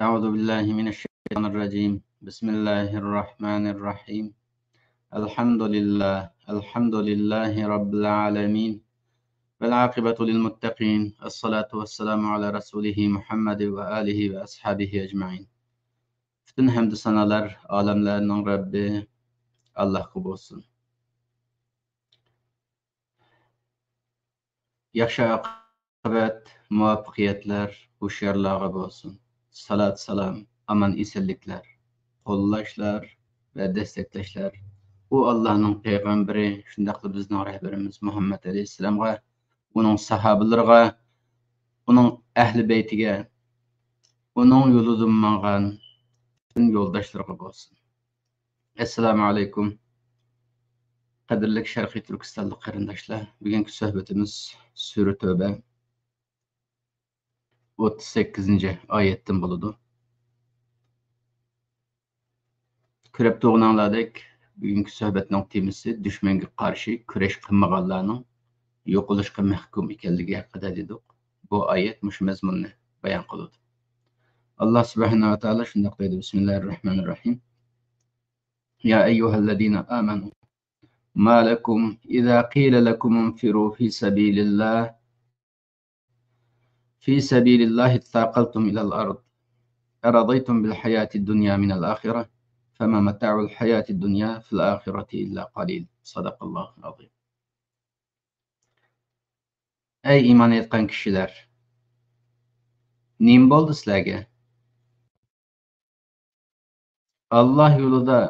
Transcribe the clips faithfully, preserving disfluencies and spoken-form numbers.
أعوذ بالله من الشيطان الرجيم. بسم الله الرحمن الرحيم. الحمد لله. الحمد لله رب العالمين. والعاقبة للمتقين. الصلاة والسلام على رسوله محمد وآله وأصحابه أجمعين. پۈتۈن ھەمدۇ سانالار ئالەملەرنىڭ رەببى ئاللاھقا بولسۇن. ياخشى ئاقىۋەت، مۇۋەپپەقىيەتلەر ھوشيارلارغا بولسۇن. سالات سالام، ئامان ئېسەنلىكلەر، قوللاشلار ۋە دەستەكلەشلەر ئۇ ئاللاھنىڭ پەيغەمبىرى، شۇنداقلا بىزنىڭ رەھبىرىمىز مۇھەممەد ئەلەيھىسسالامغا، ئۇنىڭ ساھابىلىرىغا، ئۇنىڭ ئەھلى بەيتىگە، ئۇنىڭ يولىدىن ماڭغان پۈتۈن يولداشلىرىغا بولسۇن. ئەسسالامۇ ئەلەيكۇم. قەدىرلىك شەرقىي تۈركىستانلىق قېرىنداشلار، بۈگۈنكى سۆھبىتىمىز سۈرە تۆبە ئوتتۇز سەككىزىنچى ئايەتتىن بولىدۇ. كۆرۈپ تۇرغىنىڭلاردەك، بۈگۈنكى سۆھبەتنىڭ تېمىسى دۈشمەنگە قارشى كۈرەش قىلمىغانلارنىڭ يوقىلىشقا مەھكۇم ئىكەنلىكى ھەققىدە دېدۇق. بۇ ئايەت مۇشۇ مەزمۇننى بايان قىلىدۇ. ئاللا سۇبھانەھۇ ۋە تائالا شۇنداق دەيدۇ، بىسمىللاھىر راھمانىر راھىم. يا أيها الذين آمنوا ما لكم إذا قيل لكم انفروا في سبيل الله في سبيل الله اثاقلتم إلى الأرض أرضيتم بالحياة الدنيا من الآخرة فما متاع الحياة الدنيا في الآخرة إلا قليل. صدق الله العظيم. ئەي ئىمان ئېيتقان كىشىلەر! نېمە بولدى سىلەرگە؟ ئاللا يولىدا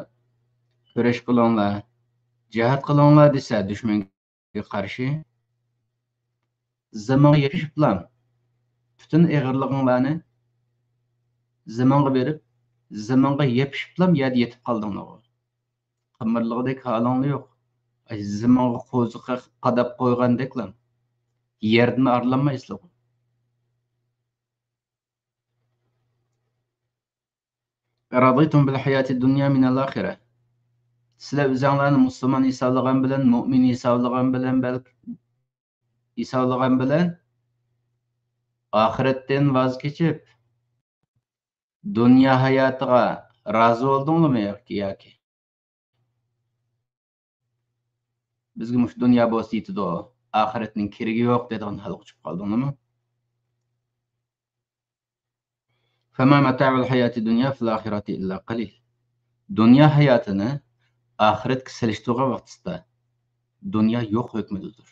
كۈرەش قىلىڭلار، جىھاد قىلىڭلار دېسە دۈشمەنگە قارشى، زېمىنغا يېپىشىپلا، پۈتۈن ئېغىرلىقىڭلارنى زېمىنغا بېرىپ، زېمىنغا يېپىشىپلا يەردە يېتىپ قالدىڭلارغۇ. قىمىرلىغۇدەك ھالىڭلار يوق. ئاي، زېمىنغا قوزۇق قېقىپ قاداپ قويغاندەكلا، يەردىن ئايرىلالمايسىلەرغۇ. رضيتم بالحياة الدنيا من الآخرة. سىلەر ئۆزۈڭلارنى مۇسۇلمان ھېسابلىغان بىلەن، مۆمىن ھېسابلىغان بىلەن، بەلكى ھېسابلىغان بىلەن ئاخىرەتتىن ۋاز كېچىپ، دۇنيا ھاياتىغا رازى بولدۇڭلارمۇ ياكى، ياكى؟ بىزگە مۇشۇ دۇنيا بولسا يېتىدۇ، ئاخىرەتنىڭ كېرىكى يوق دەيدىغان ھالغا چۈشۈپ قالدىڭلارمۇ؟ فما متاع الحياة الدنيا في الآخرة إلا قليل. دۇنيا ھاياتىنى ئاخىرەتكە سېلىشتۇرغان ۋاقتىسىدا دۇنيا يوق ھۆكمىدىدۇر.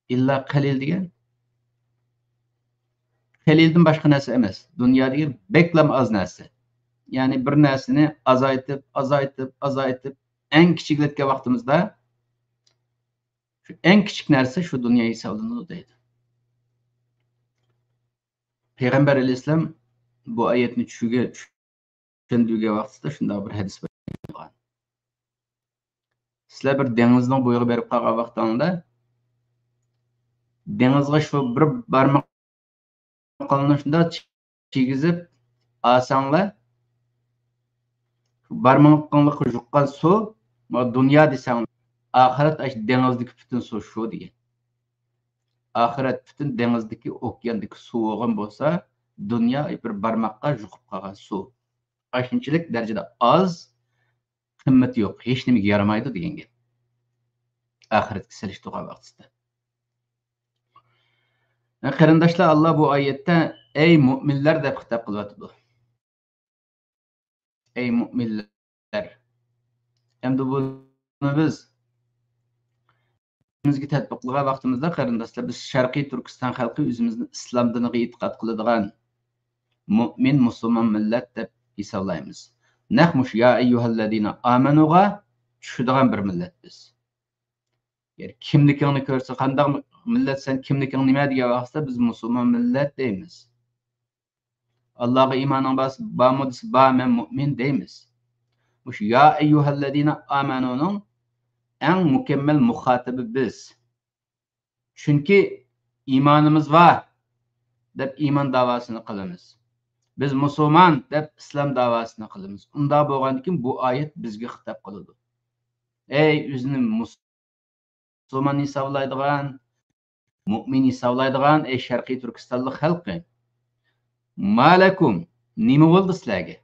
ئىللا قەلىل دېگەن قەلىلدىن باشقا نەرسە ئەمەس. دۇنيا دېگەن بەكلا ئاز نەرسە. يەنى بىر نەرسىنى ئازايتىپ، ئازايتىپ، ئازايتىپ، ئەڭ كىچىكلەتكەن ۋاقتىمىزدا شۇ ئەڭ كىچىك نەرسە شۇ دۇنيا ھېسابلىنىدۇ دەيدۇ. پەيغەمبەر ئەلەيھىسسالام بۇ ئايەتنى چۈشىگە چۈشەندۈرگەن ۋاقتىدا شۇنداق بىر ھەدىس بار. سىلەر بىر دېڭىزنىڭ بويىغا بېرىپ قالغان ۋاقتىڭلاردا، دېڭىزغا شۇ بىر بارماق قولنى شۇنداق كىيگۈزۈپ ئالساڭلار، بارمىقىڭلارغا يۇققان سۇ، مانا دۇنيا دېسەڭلار، ئاخىرەت ئاشۇ دېڭىزدىكى پۈتۈن سۇ شۇ دېگەن. ئاخىرەت پۈتۈن دېڭىزدىكى، ئوكياندىكى سۇ بولغان بولسا، دۇنيا بىر بارماققا يۇقۇپ قالغان سۇ. ئاشۇنچىلىك دەرىجىدە ئاز، قىممىتى يوق، ھېچنېمىگە يارىمايدۇ دېگەن گەپ. ئاخىرەتكە سېلىشتۇرغان ۋاقتىسىدا. قېرىنداشلار، ئاللا بۇ ئايەتتە «ئەي مۆمىنلەر» دەپ خىتاب قىلىۋاتىدۇ. ئەي مۆمىنلەر. ئەمدى بۇنى بىز ئۆزىمىزگە تەتبىقلىغان ۋاقتىمىزدا، قېرىنداشلار، بىز شەرقىي تۈركىستان خەلقى ئۆزىمىزنى ئىسلام دىنىغا ئېتىقاد قىلىدىغان مۆمىن، مۇسۇلمان مىللەت دەپ ھېسابلايمىز. نەق مۇشۇ «يا ئەييۇھەللەزىنە ئامەنۇغا» چۈشىدىغان بىر مىللەت بىز. يەنى كىملىكىڭنى كۆرسە، «قانداق مىللەت سەن، كىملىكىڭ نېمە؟» دېگەن ۋاقىتتا بىز «مۇسۇلمان مىللەت» دەيمىز. «ئاللاغا ئىمانىڭ بار، بارمۇ؟» دېسە، «بار، مەن مۆمىن» دەيمىز. مۇشۇ «يا ئەييۇھەللەزىنە ئامەنۇنىڭ» ئەڭ مۇكەممەل مۇخاتىبى بىز. چۈنكى «ئىمانىمىز بار» دەپ ئىمان داۋاسىنى قىلىمىز. «بىز مۇسۇلمان» دەپ ئىسلام داۋاسىنى قىلىمىز. ئۇنداق بولغاندىكىن بۇ ئايەت بىزگە خىتاب قىلىدۇ. ئەي ئۆزىنى مۇسۇلمان ھېسابلايدىغان، مۆمىن ھېسابلايدىغان، ئەي شەرقىي تۈركىستانلىق خەلقى! ما لەكۇم، نېمە بولدى سىلەرگە؟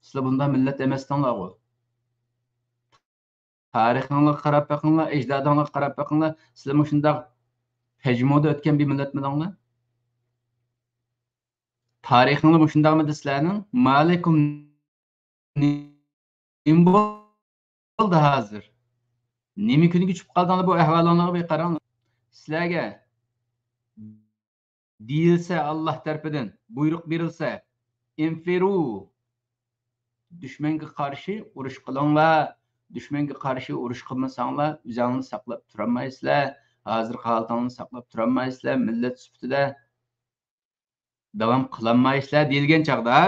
سىلەر بۇنداق مىللەت ئەمەستىڭلارغۇ. تارىخىڭلارغا قاراپ بېقىڭلار، ئەجدادىڭلارغا قاراپ بېقىڭلار. سىلەر مۇشۇنداق پەجمۇدا ئۆتكەن بىر مىللەتمىدىڭلار؟ تارىخىڭلار مۇشۇنداقمىدى سىلەرنىڭ؟ مالىكۇم، نېمە بولدى ھازىر؟ نېمە كۈنگە چۈشۈپ قالدىڭلار؟ بۇ ئەھۋالىڭلارغا بىر قاراڭلار. سىلەرگە دېيىلسە، ئاللاھ تەرىپىدىن بۇيرۇق بېرىلسە، ئىنفىرۇ، دۈشمەنگە قارشى ئۇرۇش قىلىڭلار. دۈشمەنگە قارشى ئۇرۇش قىلمىساڭلار، ئۆزۈڭلارنى ساقلاپ تۇرالمايسىلەر. ھازىرقى ھالىتىڭلارنى ساقلاپ تۇرالمايسىلەر. مىللەت سۈپىتىدە داۋام قىلالمايسىلەر دېيىلگەن چاغدا،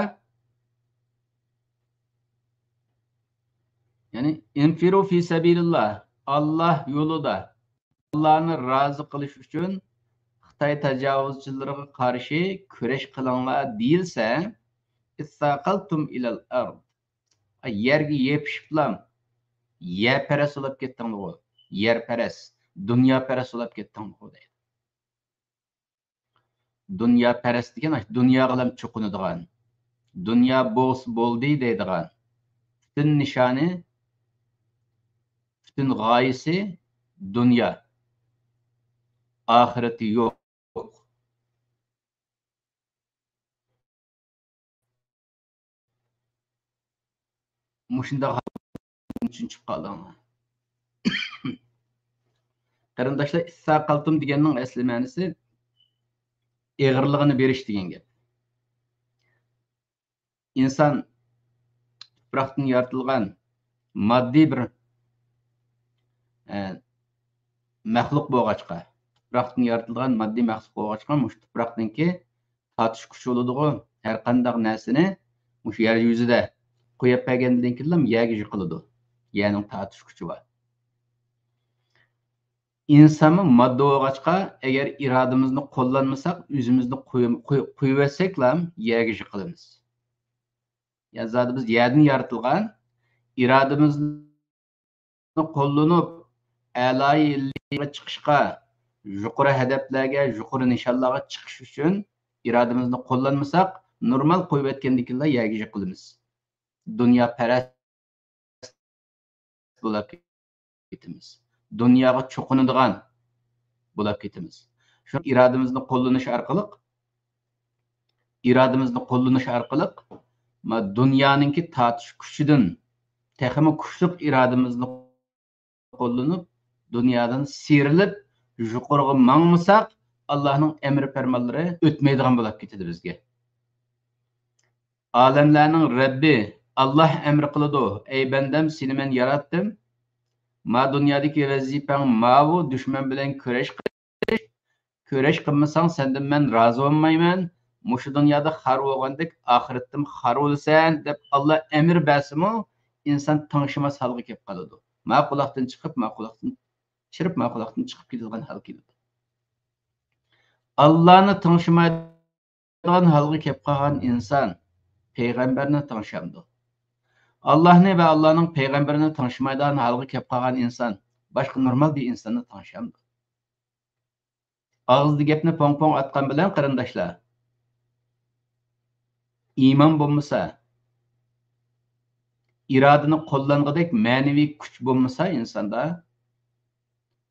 يەنى، ئىنفىرۇ فى سەبىلىللاھ، ئاللاھ يولىدا، ئاللانى رازى قىلىش ئۈچۈن خىتاي تاجاۋۇزچىلىرىغا قارشى كۈرەش قىلىڭلار دېيىلسە، ئىسساقەلتۇم ئىلەل ئەرد، يەرگە يېپىشىپلا، يەرپەرەس بولاپ كەتتىڭلىغۇ، يەرپەرەس، دۇنياپەرەس بولاپ كەتتىڭلىغۇ دەيدۇ. دۇنياپەرەس دېگەن ئاشۇ دۇنياغىلا چوقۇنىدىغان، دۇنيا بولسا بولدى دەيدىغان، پۈتۈن نىشانى، پۈتۈن غايىسى دۇنيا، ئاخىرىتى يوق. مۇشۇنداق چۈشۈپ قالدىڭلار. قېرىنداشلار، ئىسساقەلتۇم دېگەننىڭ ئەسلى مەنىسى ئېغىرلىقىنى بېرىش دېگەن گەپ. ئىنسان تۇپراقتىن يارىتىلغان ماددىي بىر، ئە، مەخلۇق بولغاچقا، تۇپراقتىن يارىتىلغان ماددىي مەخلۇق بولغاچقا، مۇشۇ تۇپراقنىڭكى تارتىش كۈچى بولىدىغۇ، ھەر قانداق نەرسىنى مۇشۇ يەر يۈزىدە قويۇپ بەرگەندىن كېيىنلا يەرگە يىقىلىدۇ. يەرنىڭ تارتىش كۈچى بار. ئىنسانمۇ ماددا بولغاچقا، ئەگەر ئىرادىمىزنى قوللانمىساق، ئۆزىمىزنى قوي-، قوي-، قويۇۋەتسەكلا يەرگە يىقىلىمىز. يەنى زادى بىز يەردىن يارىتىلغان، ئىرادىمىزنى قوللىنىپ، ئەلايى ئىللىيغا چىقىشقا، يۇقىرى ھەدەپلەرگە، يۇقىرى نىشانلارغا چىقىش ئۈچۈن ئىرادىمىزنى قوللانمىساق، نورمال قويۇۋەتكەندىكىنلا يەرگە يىقىلىمىز. دۇنياپەرەس بولاپ كېتىمىز. دۇنياغا چوقۇنىدىغان بولاپ كېتىمىز. شۇ ئىرادىمىزنى قوللىنىش ئارقىلىق، ئىرادىمىزنى قوللىنىش ئارقىلىق، ما، دۇنيانىڭكى تارتىش كۈچىدىن تېخىمۇ كۈچلۈك ئىرادىمىزنى قوللىنىپ، دۇنيادىن سىيرىلىپ، يۇقىرىغا ماڭمىساق، ئاللاھنىڭ ئەمرى پەرمانلىرى ئۆتمەيدىغان بولاپ كېتىدۇ بىزگە. ئالەملەرنىڭ رەببى ئاللاھ ئەمر قىلىدۇ، ئەي بەندەم، سېنى مەن ياراتتىم. ما دۇنيادىكى ۋەزىپەڭ ماۋۇ، دۈشمەن بىلەن كۈرەش قىلىش. كۈرەش قىلمىساڭ، سەندىن مەن رازى بولمايمەن. مۇشۇ دۇنيادا خار بولغاندەك، ئاخىرەتتىمۇ خار بولىسەن، دەپ ئاللاھ ئەمر بەرسىمۇ، ئىنسان تىڭشىماس ھالغا كېلىپ قالىدۇ. ما قۇلاقتىن چىقىپ، ما قۇلاقتىن چىرىپ، ما قۇلاقتىن چىقىپ كېتىدىغان ھال كېلىدۇ. ئاللانى تىڭشىمايدىغان ھالغا كېلىپ قالغان ئىنسان پەيغەمبەرنى تىڭشامدۇ؟ ئاللاھنى ۋە ئاللانىڭ پەيغەمبىرىنى تىڭشىمايدىغان ھالغا كېلىپ قالغان ئىنسان باشقا نورمال بىر ئىنساننى تىڭشامدۇ؟ ئاغزىدا گەپنى پوڭ-پوڭ ئاتقان بىلەن، قېرىنداشلار، ئىمان بولمىسا، ئىرادىنى قوللانغۇدەك مەنىۋى كۈچ بولمىسا ئىنساندا،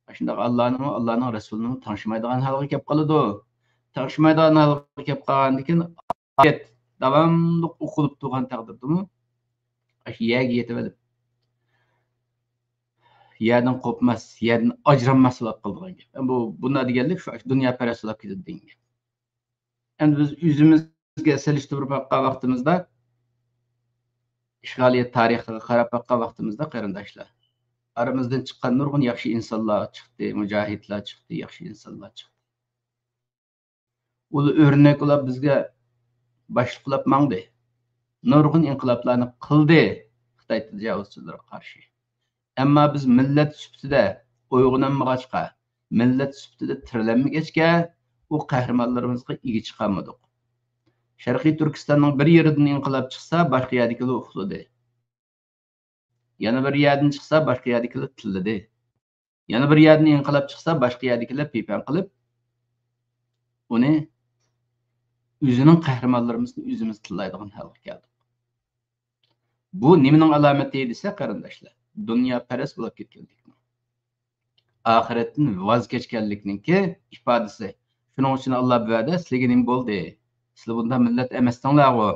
ئاشۇنداق ئاللانىمۇ، ئاللانىڭ رەسۇلىنىمۇ تىڭشىمايدىغان ھالغا كېلىپ قالىدۇ. تىڭشىمايدىغان ھالغا كېلىپ قالغاندىن كېيىن، ئايەت داۋاملىق ئوقۇلۇپ تۇرغان تەقدىردىمۇ، ئاشۇ يەرگە يېتىۋېلىپ، يەردىن قوپماس، يەردىن ئاجرالماس بولۇپ قالىدىغان گەپ. بۇ، بۇنداق دېگەنلىك شۇ، ئاشۇ دۇنياپەرەس بولۇپ كېتىدۇ دېگەن گەپ. ئەمدى بىز ئۆزىمىزگە سېلىشتۇرۇپ باققان ۋاقتىمىزدا، ئىشغالىيەت تارىخىغا قاراپ باققان ۋاقتىمىزدا، قېرىنداشلار، ئارىمىزدىن چىققان نۇرغۇن ياخشى ئىنسانلار چىقتى، مۇجاھىدلار چىقتى، ياخشى ئىنسانلار چىقتى. ئۇلار ئۆرنەك بولاپ بىزگە باشلىق بولاپ ماڭدى. نۇرغۇن ئىنقىلابلارنى قىلدى خىتاي تاجاۋۇزچىلىرىغا قارشى. ئەمما بىز مىللەت سۈپىتىدە ئويغىنالمىغاچقا، مىللەت سۈپىتىدە تىرىلەلمىگەچكە، ئۇ قەھرىمانلىرىمىزغا ئىگە چىقالمىدۇق. شەرقىي تۈركىستاننىڭ بىر يېرىدىن ئىنقىلاب چىقسا، باشقا يەردىكىلەر ئۇخلىدى. يەنە بىر يەردىن چىقسا، باشقا يەردىكىلەر تىللىدى. يەنە بىر يەردىن ئىنقىلاب چىقسا، باشقا يەردىكىلەر پىپەڭ قىلىپ، ئۇنى ئۆزىنىڭ قەھرىمانلىرىمىزنى ئۆزىمىز تىللايدىغان ھالغا كەلدۇق. بۇ نېمىنىڭ ئالامىتى دېسە، قېرىنداشلار، دۇنياپەرەس بولۇپ كەتكەنلىكنىڭ، ئاخىرەتتىن ۋاز كەچكەنلىكنىڭكى ئىپادىسى. شۇنىڭ ئۈچۈن ئاللا بۇ يەردە سىلىگە نېمە بولدى؟ سىلەر بۇنداق مىللەت ئەمەستىڭلارغۇ.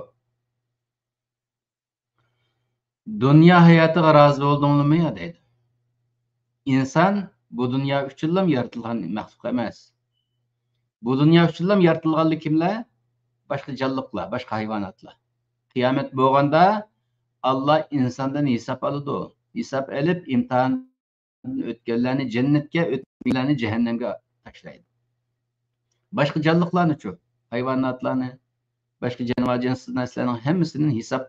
دۇنيا ھاياتىغا رازى بولدۇڭلىمۇ يا دەيدۇ. ئىنسان بۇ دۇنيا ئۈچۈنلا يارىتىلغان مەخلۇق ئەمەس. بۇ دۇنيا ئۈچۈنلا يارىتىلغانلىرى كىملەر؟ باشقا جانلىقلار، باشقا ھايۋاناتلار. قىيامەت بولغاندا ئاللا ئىنساندىن ھېساب ئالىدۇ. ھېساب ئېلىپ، ئىمتىھاندىن ئۆتكەنلەرنى جەننەتكە، ئۆتمىگەنلەرنى جەھەننەمگە تاشلايدۇ. باشقا جانلىقلارنىچۇ؟ ھايۋاناتلارنى، باشقا جانىۋار جانسىز نەرسىلەرنىڭ ھەممىسىدىن ھېساب،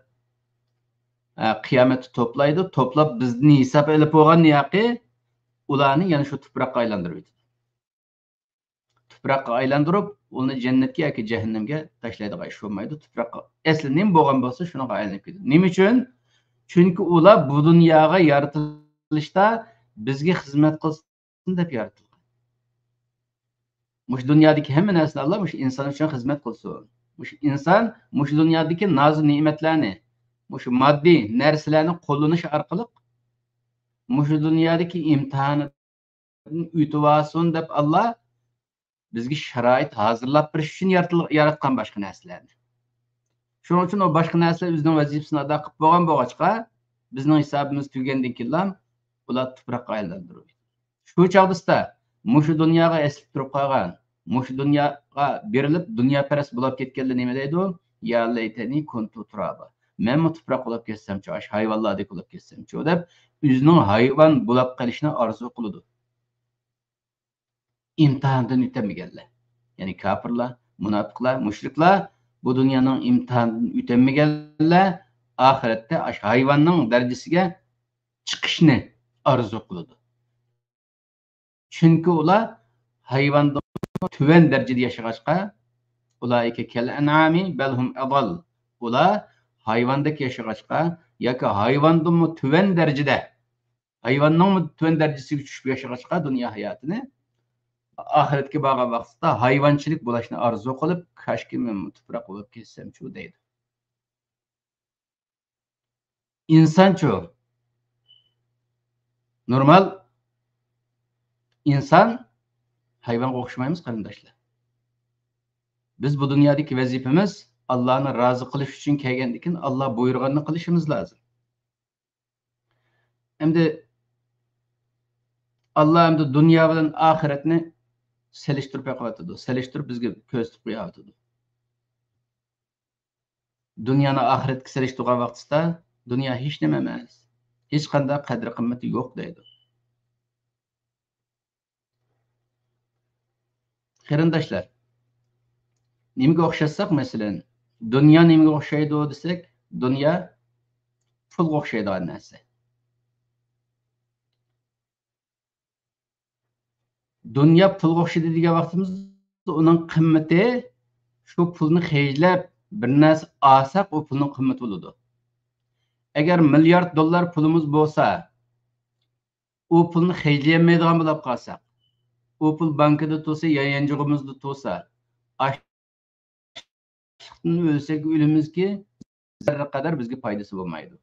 ئە، قىيامەتتە توپلايدۇ. توپلاپ بىزدىن ھېساب ئېلىپ بولغاندىن كېيىن ئۇلارنى يەنە شۇ تۇپراققا ئايلاندۇرۇۋېتىدۇ. تۇپراققا ئايلاندۇرۇپ، ئۇلارنى جەننەتكە ياكى جەھەننەمگە تاشلايدىغان ئىش بولمايدۇ. تۇپراققا ئەسلى نېمە بولغان بولسا، شۇنىڭغا ئايلىنىپ كېتىدۇ. نېمە ئۈچۈن؟ چۈنكى ئۇلار بۇ دۇنياغا يارىتىلىشتا بىزگە خىزمەت قىلسۇن دەپ يارىتىلغان. مۇشۇ دۇنيادىكى ھەممە نەرسىنى ئاللا مۇشۇ ئىنسان ئۈچۈن خىزمەت قىلسۇن. مۇشۇ ئىنسان مۇشۇ دۇنيادىكى نازۇ نېمەتلەرنى، مۇشۇ ماددىي نەرسىلەرنى قوللىنىش ئارقىلىق مۇشۇ دۇنيادىكى ئىمتىھانىدىن ئۆتۈۋالسۇن دەپ ئاللا بىزگە شارائىت ھازىرلاپ بېرىش ئۈچۈن يارىتىل-، ياراتقان باشقا نەرسىلەرنى. شۇنىڭ ئۈچۈن ئۇ باشقا نەرسىلەر ئۆزىنىڭ ۋەزىپىسىنى ئادا قىلىپ بولغان بولغاچقا، بىزنىڭ ھېسابىمىز تۈگىگەندىن كېيىنلا ئۇلار تۇپراققا ئايلاندۇرۇلدى. شۇ چاغدا مۇشۇ دۇنياغا ئېسىلىپ تۇرۇپ قالغان، مۇشۇ دۇنياغا بېرىلىپ، دۇنياپەرەس بولۇپ كەتكەنلەر نېمە دەيدۇ؟ يا لەيتەنى كۇنتۇ تۇرابا. مەنمۇ تۇپراق بولۇپ كەتسەمچۇ، ئاشۇ ھايۋانلاردەك بولۇپ كەتسەمچۇ دەپ، ئۆزىنىڭ ھايۋان بولۇپ قېلىشنى ئارزۇ قىلىدۇ. ئىمتىھاندىن ئۆتەلمىگەنلەر، يەنى كاپىرلار، مۇناپىقلار، مۇشرىكلار بۇ دۇنيانىڭ ئىمتىھانىدىن ئۆتەلمىگەنلەر ئاخىرەتتە ئاشۇ ھايۋاننىڭ دەرىجىسىگە چىقىشنى ئارزۇ قىلىدۇ. چۈنكى ئۇلار ھايۋاندىن تۆۋەن دەرىجىدە ياشىغاچقا، ئۇلائىكە كەل ئەنئامى بەل ھۇم ئەضەل. ئۇلار ھايۋاندەك ياشىغاچقا ياكى ھايۋاندىنمۇ تۆۋەن دەرىجىدە، ھايۋاننىڭمۇ تۆۋەن دەرىجىسىگە چۈشۈپ ياشىغاچقا دۇنيا ھاياتىنى، ئاخىرەتكە بارغان ۋاقتىدا ھايۋانچىلىك بولۇشنى ئارزۇ قىلىپ، كاشكى مەنمۇ تۇپراق بولۇپ كەتسەمچۇ دەيدۇ. ئىنسانچۇ؟ نورمال ئىنسان ھايۋانغا ئوخشىمايمىز، قېرىنداشلار. بىز بۇ دۇنيادىكى ۋەزىپىمىز ئاللانى رازى قىلىش ئۈچۈن كەلگەندىكىن، ئاللا بۇيرۇغاننى قىلىشىمىز لازىم. ئەمدى ئاللا ئەمدى دۇنيا بىلەن ئاخىرەتنى سېلىشتۇرۇپ بېقىۋاتىدۇ، سېلىشتۇرۇپ بىزگە كۆرسىتىپ قويۇۋاتىدۇ. دۇنيانى ئاخىرەتكە سېلىشتۇرغان ۋاقتىسىدا دۇنيا ھېچنېمە ئەمەس، ھېچقانداق قەدىر قىممىتى يوق دەيدۇ. قېرىنداشلار، نېمىگە ئوخشاتساق، مەسىلەن، دۇنيا نېمىگە ئوخشايدۇ دېسەك، دۇنيا پۇلغا ئوخشايدىغان نەرسە. دۇنيا پۇلغا ئوخشىدى دېگەن ۋاقتىمىزدا، ئۇنىڭ قىممىتى شۇ پۇلنى خەجلەپ بىر نەرسە ئالساق، ئۇ پۇلنىڭ قىممىتى بولىدۇ. ئەگەر مىليارد دوللار پۇلىمىز بولسا، ئۇ پۇلنى خەجلىيەلمەيدىغان بولۇپ قالساق، ئۇ پۇل بانكىدا تۇرسا يا يانچۇقىمىزدا تۇرسا، ئاچلىقتىن ئۆلسەك ئۆلىمىزكى، زەررە قەدەر بىزگە پايدىسى بولمايدۇ.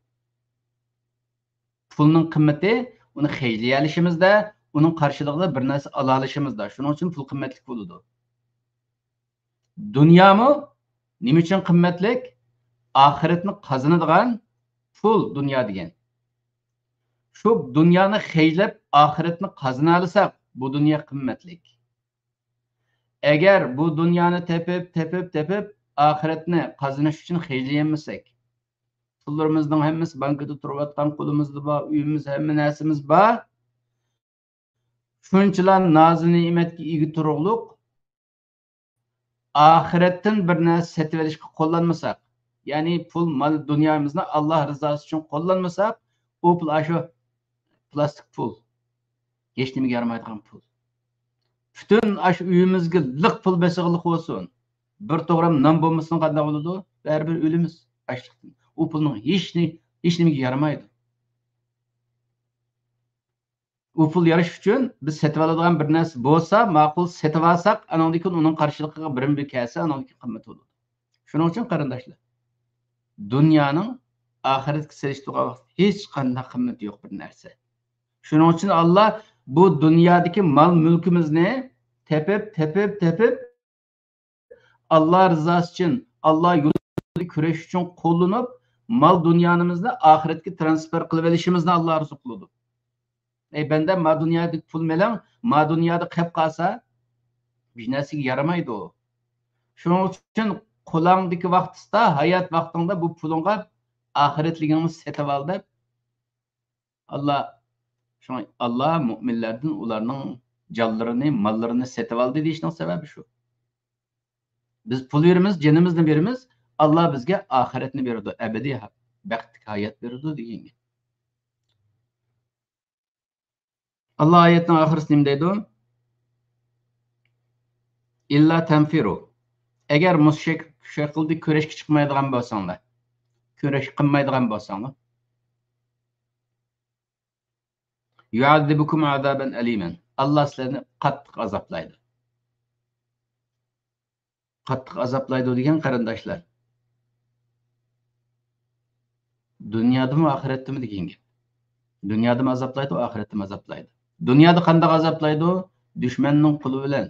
پۇلنىڭ قىممىتى ئۇنى خەجلىيەلىشىمىزدە، ئۇنىڭ قارشىلىقىدا بىر نەرسە ئالالىشىمىزدا. شۇنىڭ ئۈچۈن پۇل قىممەتلىك بولىدۇ. دۇنيامۇ نېمە ئۈچۈن قىممەتلىك؟ ئاخىرەتنى قازىنىدىغان پۇل دۇنيا دېگەن. شۇ دۇنيانى خەجلەپ ئاخىرەتنى قازىنالىساق، بۇ دۇنيا قىممەتلىك. ئەگەر بۇ دۇنيانى تېپىپ، تېپىپ، تېپىپ، ئاخىرەتنى قازىنىش ئۈچۈن خەجلىيەلمىسەك، پۇللىرىمىزنىڭ ھەممىسى بانكىدا تۇرۇۋاتقان، قولىمىزدا بار، ئۆيىمىز، ھەممە نەرسىمىز بار. شۇنچىلا نازۇ نېمەتكە ئىگە تۇرۇقلۇق ئاخىرەتتىن بىر نەرسە سېتىۋېلىشقا قوللانمىساق، يەنى پۇل، مال، دۇنيامىزنى ئاللا رىزاسى ئۈچۈن قوللانمىساق، ئۇ پۇل ئاشۇ پلاستىك پۇل، ھېچنېمىگە يارىمايدىغان پۇل. پۈتۈن ئاشۇ ئۆيىمىزگە لىق پۇل بېسىغانلىق بولسۇن، بىر توغرام نان بولمىسۇن، قانداق بولىدۇ؟ بەرىبىر ئۆلىمىز ئاچلىقتىن. ئۇ پۇلنىڭ ھېچنى، ھېچنېمىگە يارىمايدۇ. ئۇ پۇل يارىشى ئۈچۈن بىز سېتىۋالىدىغان بىر نەرسە بولسا، ماقۇل، سېتىۋالساق، ئانىڭدىن كېيىن ئۇنىڭ قارشىلىقىغا بىرمۇ بىر كەلسە، ئانىڭدىن كېيىن قىممىتى بولىدۇ. شۇنىڭ ئۈچۈن قېرىنداشلار، دۇنيانىڭ ئاخىرەتكە سېلىشتۇرغان ۋاقىت ھېچقانداق قىممىتى يوق بىر نەرسە. شۇنىڭ ئۈچۈن ئاللا بۇ دۇنيادىكى مال مۈلكىمىزنى تېپىپ، تېپىپ، تېپىپ، ئاللا رىزاسى ئۈچۈن، ئاللا يولىدا كۈرەش ئۈچۈن قوللىنىپ، مال دۇنيانىمىزنى ئاخىرەتكە ترانسفېر قىلىۋېلىشىمىزنى ئاللا ئارزۇ قىلىدۇ. ئەي بەندەم، ما دۇنيادىكى پۇل مېلىڭ، ما دۇنيادا قېپ قالسا، بىر نەرسىگە يارىمايدۇ. شۇنىڭ ئۈچۈن قولۇڭدىكى ۋاقتىستا، ھايات ۋاقتىڭدا بۇ پۇلۇڭغا ئاخىرەتلىكىڭنى سېتىۋال دەپ، ئاللا، شۇڭا ئاللا مۆمىنلەردىن ئۇلارنىڭ جانلىرىنى، ماللىرىنى سېتىۋالدى دېيىشنىڭ سەۋەبى شۇ. بىز پۇل بېرىمىز، جېنىمىزنى بېرىمىز، ئاللا بىزگە ئاخىرەتنى بېرىدۇ، ئەبەدىي ھا-، بەختلىك ھايات بېرىدۇ دېگەن گەپ. ئاللا ئايەتنىڭ ئاخىرىسىدا نېمە دەيدۇ؟ «ئىللا تەنفىرۇ». ئەگەر مۇشۇ شەك-، شەكىلدە كۈرەشكە چىقمايدىغان بولساڭلار، كۈرەش قىلمايدىغان بولساڭلار، «يۇئەززىبكۇم ئازابەن ئەلىمەن». ئاللا سىلەرنى قاتتىق ئازابلايدۇ. قاتتىق ئازابلايدۇ دېگەن قېرىنداشلار، دۇنيادىمۇ ئاخىرەتتىمۇ دېگەن گەپ. دۇنيادىمۇ ئازابلايدۇ، ئاخىرەتتىمۇ ئازابلايدۇ. دۇنيادا قانداق ئازابلايدۇ؟ دۈشمەننىڭ قولى بىلەن،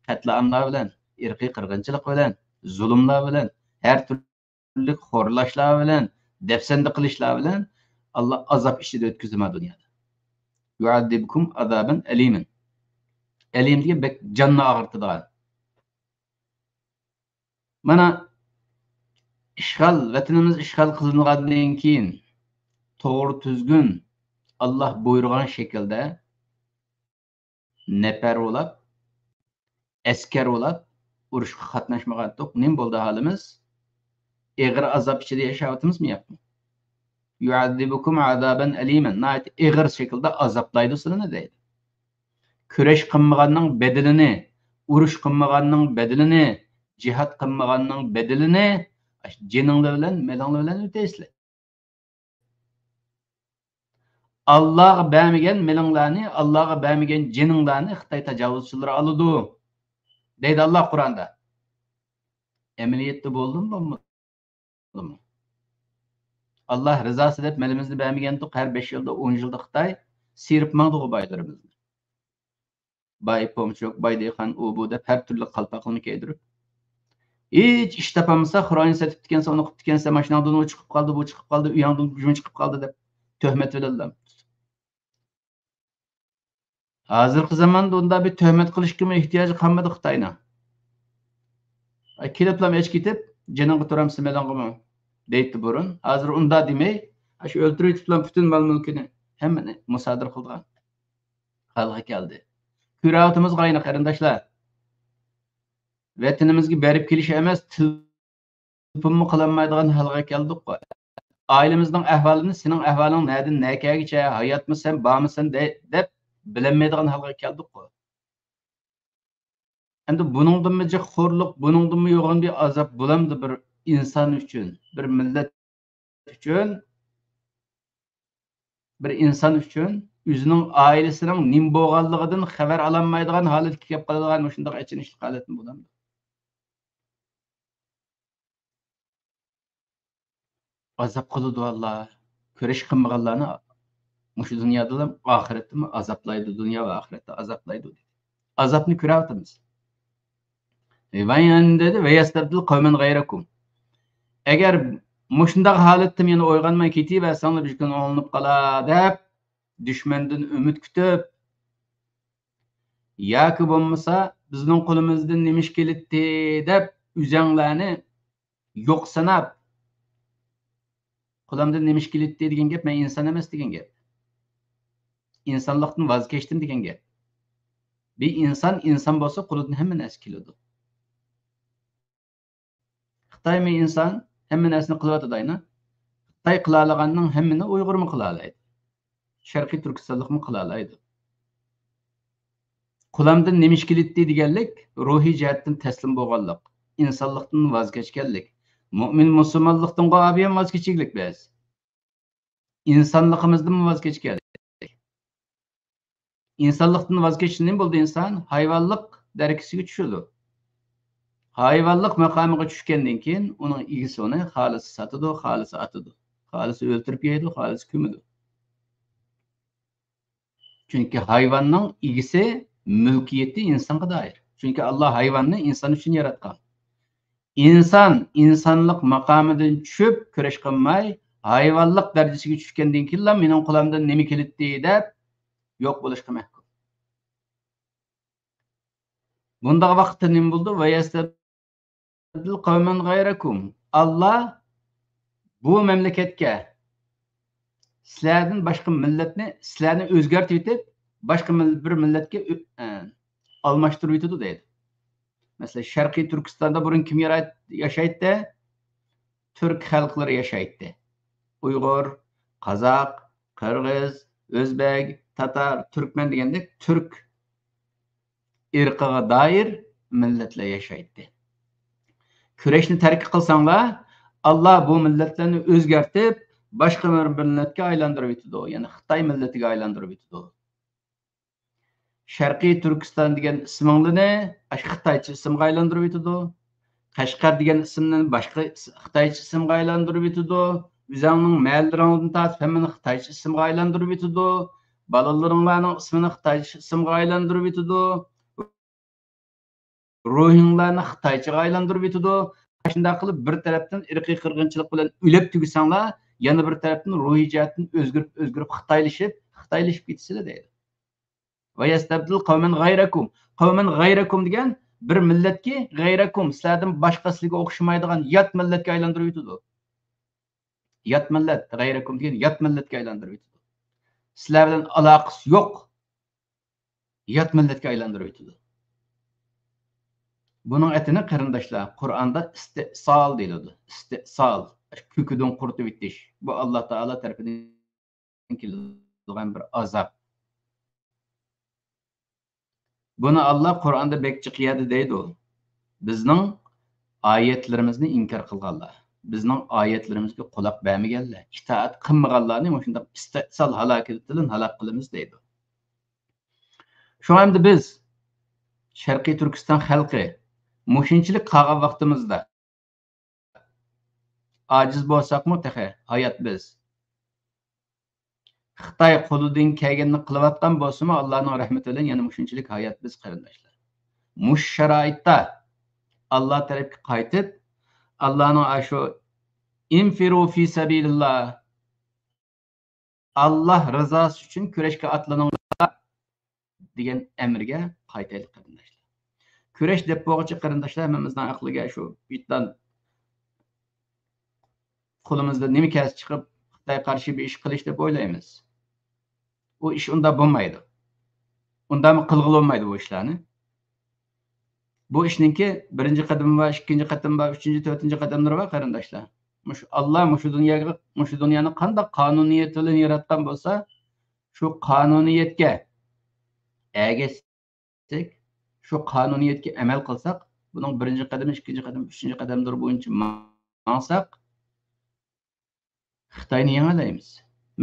قەتلىئاملار بىلەن، ئىرقىي قىرغىنچىلىق بىلەن، زۇلۇملار بىلەن، ھەر تۈرلۈك خورلاشلار بىلەن، دەپسەندە قىلىشلار بىلەن ئاللا ئازاب ئىچىدە ئۆتكۈزدى ما دۇنيادا. «يۇئەززىبكۇم ئازابەن ئەلىمەن». ئەلىم دېگەن بەك جاننى ئاغرىتىدىغان. مانا، ئىشغال، ۋەتىنىمىز ئىشغال قىلىنغاندىن كېيىن، توغرا تۈزگۈن، ئاللا بۇيرۇغان شەكىلدە نەپەر بولاپ، ئەسكەر بولاپ، ئۇرۇشقا قاتناشمىغانتۇق. نېمە بولدى ھالىمىز؟ ئېغىر ئازاب ئىچىدە ياشاۋاتىمىزمۇ ياقمۇ؟ «يۇئەززىبكۇم ئازابەن ئەلىمەن»، ناھايىتى ئېغىر شەكىلدە ئازابلايدۇ سىلىنى دەيدۇ. كۈرەش قىلمىغاننىڭ بەدىلىنى، ئۇرۇش قىلمىغاننىڭ بەدىلىنى، جىھاد قىلمىغاننىڭ بەدىلىنى جېنىڭلار بىلەن، مېلىڭلار بىلەن ئۆتەيسىلەر. ئاللاغا بەرمىگەن مېلىڭلارنى، ئاللاغا بەرمىگەن جېنىڭلارنى خىتاي تاجاۋۇزچىلىرى ئالىدۇ، دەيدۇ ئاللا قۇرئاندا. ئەمەلىيەتتە بولدىمۇ، بولمىدىمۇ؟ ئاللا رىزاسى دەپ مېلىمىزنى بەرمىگەنتۇق، ھەر بەش يىلدا، ئون يىلدا خىتاي سىيرىپ ماڭدىغۇ بايلىرىمىزنى. باي پومچوك، باي دېھقان، ئۇ بۇ دەپ ھەر تۈرلۈك قالپاقلىرىنى كىيدۈرۈپ، ھېچ ئىش تاپالمىسا، خىرايىن سېتىپتىكەنسەن، ئۇنى قىپتىكەنسەن، ماشىناڭدىن ئۇ چىقىپ قالدى، بۇ چىقىپ قالدى، ئۆيۈڭدىن گۈجۈم چىقىپ قالدى دەپ تۆھمەت بىلەنلا. ھازىرقى زاماندا ئۇنداق بىر تۆھمەت قىلىشقىمۇ ئېھتىياجى قالمىدى خىتاينىڭ. ئاي، كېلىپلا ئەچ كېتىپ، جېنىڭغا تۇرامسەن مېلىڭغىمۇ دەيتتى بۇرۇن. ھازىر ئۇنداق دېمەي، ئاشۇ ئۆلتۈرۈۋېتىپلا پۈتۈن مال مۈلكىنى، ھەممىنى مۇسادىرە قىلىدىغان ھالغا كەلدى. كۆرۈۋاتىمىز غاينى قېرىنداشلار. ۋەتىنىمىزگە بېرىپ كېلىش ئەمەس، تېلېفونمۇ قىلالمايدىغان ھالغا كەلدۇققۇ. ئائىلىمىزنىڭ ئەھۋالىنى، سېنىڭ ئەھۋالىڭ نەدىن نەكەگىچە، ھاياتمۇ سەن، بارمۇ سەن دە-، دەپ بىلەلمەيدىغان ھالغا كەلدۇققۇ. ئەمدى بۇنىڭدىنمۇ جىق خورلۇق، بۇنىڭدىنمۇ يوغان بىر ئازاب بولامدۇ بىر ئىنسان ئۈچۈن، بىر مىللەت ئۈچۈن، بىر ئىنسان ئۈچۈن ئۆزىنىڭ ئائىلىسىنىڭ نېمە بولغانلىقىدىن خەۋەر ئالالمايدىغان ھالەتكە كېلىپ قالىدىغان مۇشۇنداق ئېچىنىشلىق ھالەتمۇ بولامدۇ؟ ئازاب قىلىدۇ ئاللا. كۈرەش قىلمىغانلارنى مۇشۇ دۇنيادىلا، ئاخىرەتتىمۇ ئازابلايدۇ، دۇنيا ۋە ئاخىرەتتە ئازابلايدۇ دېدى. ئازابنى كۆرۈۋاتىمىز. ۋەيەن دېدى، ۋەيەستەبدىل قەۋمەن غەيرەكۇم. ئەگەر مۇشۇنداق ھالەتتىن يەنە ئويغانماي كېتىۋەرسەڭلار، بىر كۈن ئوڭلىنىپ قالا دەپ، دۈشمەندىن ئۈمىد كۈتۈپ، ياكى بولمىسا، بىزنىڭ قولىمىزدىن نېمە ئىش كېلەتتى دەپ، ئۆزەڭلارنى يوق ساناپ، قولۇمدىن نېمە ئىش كېلەتتى دېگەن گەپ، مەن ئىنسان ئەمەس دېگەن گەپ. ئىنسانلىقتىن ۋاز كەچتىم دېگەن گەپ. بىر ئىنسان ئىنسان بولسا، قولىدىن ھەممە نەرسە كېلىدۇ. خىتايمۇ ئىنسان، ھەممە نەرسىنى قىلىۋاتىدۇ ئاينا. خىتاي قىلالىغاننىڭ ھەممىنى ئۇيغۇرمۇ قىلالايدۇ. شەرقىي تۈركىستانلىقمۇ قىلالايدۇ. قولۇمدىن نېمە ئىش كېلەتتى دېگەنلىك، روھىي جەھەتتىن تەسلىم بولغانلىق، ئىنسانلىقتىن ۋاز كەچكەنلىك، مۆمىن مۇسۇلمانلىقتىنغۇ ئابىيەن ۋاز كېچىگلىك بىز. ئىنسانلىقىمىزدىنمۇ ۋاز كەچكەنلىك. ئىنسانلىقتىن ۋاز كەچسە نېمە بولىدۇ ئىنسان؟ ھايۋانلىق دەرىجىسىگە چۈشىدۇ. ھايۋانلىق ماقامىغا چۈشكەندىن كېيىن ئۇنىڭ ئىگىسى ئۇنى خالىسا ساتىدۇ، خالىسا ئاتىدۇ، خالىسا ئۆلتۈرۈپ يەيدۇ، خالىسا كۆمىدۇ. چۈنكى ھايۋاننىڭ ئىگىسى، مۈلكىيىتى ئىنسانغا دائىر. چۈنكى ئاللا ھايۋاننى ئىنسان ئۈچۈن ياراتقان. ئىنسان ئىنسانلىق ماقامىدىن چۈشۈپ كۈرەش قىلماي، ھايۋانلىق دەرىجىسىگە چۈشكەندىن كېيىنلا مېنىڭ قولۇمدىن نېمە كېلىتتى دەپ يوق بولۇشقا مەھكۇم. بۇنداق ۋاقىتتا نېمە بولىدۇ؟ وَيَسْتَبْدِلْ قَوْمًا غَيْرَكُمْ. ئاللا بۇ مەملىكەتكە سىلەردىن باشقا مىللەتنى، سىلەرنى ئۆزگەرتىۋېتىپ، باشقا مىل-، بىر مىللەتكە ئۆ-، ئە، ئالماشتۇرۇۋېتىدۇ دەيدۇ. مەسىلەن، شەرقىي تۈركىستاندا بۇرۇن كىم يارا-، ياشايتتى؟ تۈرك خەلقلىرى ياشايتتى. ئۇيغۇر، قازاق، قىرغىز، ئۆزبەك، تاتار، تۈركمەن دېگەندەك تۈرك ئىرقىغا دائىر مىللەتلەر ياشايتتى. كۈرەشنى تەرك قىلساڭلار، ئاللا بۇ مىللەتلەرنى ئۆزگەرتىپ، باشقا بىر مىللەتكە ئايلاندۇرۇۋېتىدۇ. يەنى خىتاي مىللىتىگە ئايلاندۇرۇۋېتىدۇ. شەرقىي تۈركىستان دېگەن ئىسمىڭلىنى ئاشۇ خىتايچە ئىسىمغا ئايلاندۇرۇۋېتىدۇ. قەشقەر دېگەن ئىسىمنى باشقا ئىس-، خىتايچە ئىسىمغا ئايلاندۇرۇۋېتىدۇ. ئۆزۈڭنىڭ مەھەللىلىرىڭدىن تارتىپ ھەممىنى خىتايچە ئىسىمغا ئايلاندۇرۇۋېتىدۇ. بالىلىرىڭلارنىڭ ئىسمىنى خىتايچە ئىسىمغا ئايلاندۇرۇۋېتىدۇ. روھىڭلارنى خىتايچىغا ئايلاندۇرۇۋېتىدۇ. شۇنداق قىلىپ بىر تەرەپتىن ئىرقىي قىرغىنچىلىق بىلەن ئۆلۈپ تۈگىسەڭلار، يەنە بىر تەرەپتىن روھىي جەھەتتىن ئۆزگىرىپ، ئۆزگىرىپ خىتايلىشىپ، خىتايلىشىپ كېتىسىلەر دەيدۇ. وَيَسْتَبْدِلْ قَوْمًا غَيْرَكُمْ. قَوْمًا غَيْرَكُمْ دېگەن بىر مىللەتكى، غەيرەكۇم، سىلەردىن باشقا سىلەرگە ئوخشىمايدىغان يات مىللەتكە ئايلاندۇرۇۋېتىدۇ. يات مىللەت، غەيرەكۇم دېگەن يات مىللەتكە ئايلاندۇرۇۋېتىدۇ. سىلەر بىلەن ئالاقىسى يوق يات مىللەتكە ئايلاندۇرۇۋېتىدۇ. بۇنىڭ ئېتىنى قېرىنداشلار، قۇرئاندا ئىستىئسال دېيىلىدۇ. ئىستىئسال، كۆكىدىن قۇرۇتۇۋېتىش. بۇ ئاللا تائالا تەرىپىدىن كېلىدىغان بىر ئازاب. بۇنى ئاللا قۇرئاندا بەك جىق يەردە دەيدۇ. بىزنىڭ ئايەتلىرىمىزنى ئىنكار قىلغانلار، بىزنىڭ ئايەتلىرىمىزگە قۇلاق بەرمىگەنلەر، ئىتائەت قىلمىغانلارنى مۇشۇنداق ئىستىئسال ھالاكىتى بىلەن ھالاك قىلىمىز دەيدۇ. شۇڭا ئەمدى بىز، شەرقىي تۈركىستان خەلقى، مۇشۇنچىلىك قالغان ۋاقتىمىزدا، ئاجىز بولساقمۇ تېخى ھايات بىز. خىتاي قولىدىن كەلگەننى قىلىۋاتقان بولسىمۇ، ئاللانىڭ رەھمىتى بىلەن يەنە مۇشۇنچىلىك ھايات بىز، قېرىنداشلار. مۇشۇ شارائىتتا ئاللا تەرەپكە قايتىپ، ئاللانىڭ ئاشۇ «انفروا في سبيل الله»، «ئاللا رىزاسى ئۈچۈن كۈرەشكە ئاتلىنىڭلار» دېگەن ئەمرگە قايتايلى، قېرىنداشلار. كۈرەش دەپ بولغۇچە، قېرىنداشلار، ھەممىمىزنىڭ ئەقلىگە شۇ ۋىجدان، قولىمىزدا نېمە كەلسە چىقىپ، خىتايغا قارشى بىر ئىش قىلىش دەپ ئويلايمىز. ئۇ ئىش ئۇنداق بولمايدۇ. ئۇنداقمۇ قىلغىلى بولمايدۇ بۇ ئىشلارنى. بۇ ئىشنىڭكى بىرىنچى قەدىمى بار، ئىككىنچى قەدىمى بار، ئۈچىنچى، تۆتىنچى قەدەملىرى بار، قېرىنداشلار. مۇشۇ ئاللا مۇشۇ دۇنياغا، مۇشۇ دۇنيانى قانداق قانۇنىيەت بىلەن ياراتقان بولسا، شۇ قانۇنىيەتكە ئەگەشسەك، شۇ قانۇنىيەتكە ئەمەل قىلساق، بۇنىڭ بىرىنچى قەدىمى، ئىككىنچى قەدىمى، ئۈچىنچى قەدەملىرى بويىچە ماڭساق، خىتاينى يېڭەلەيمىز.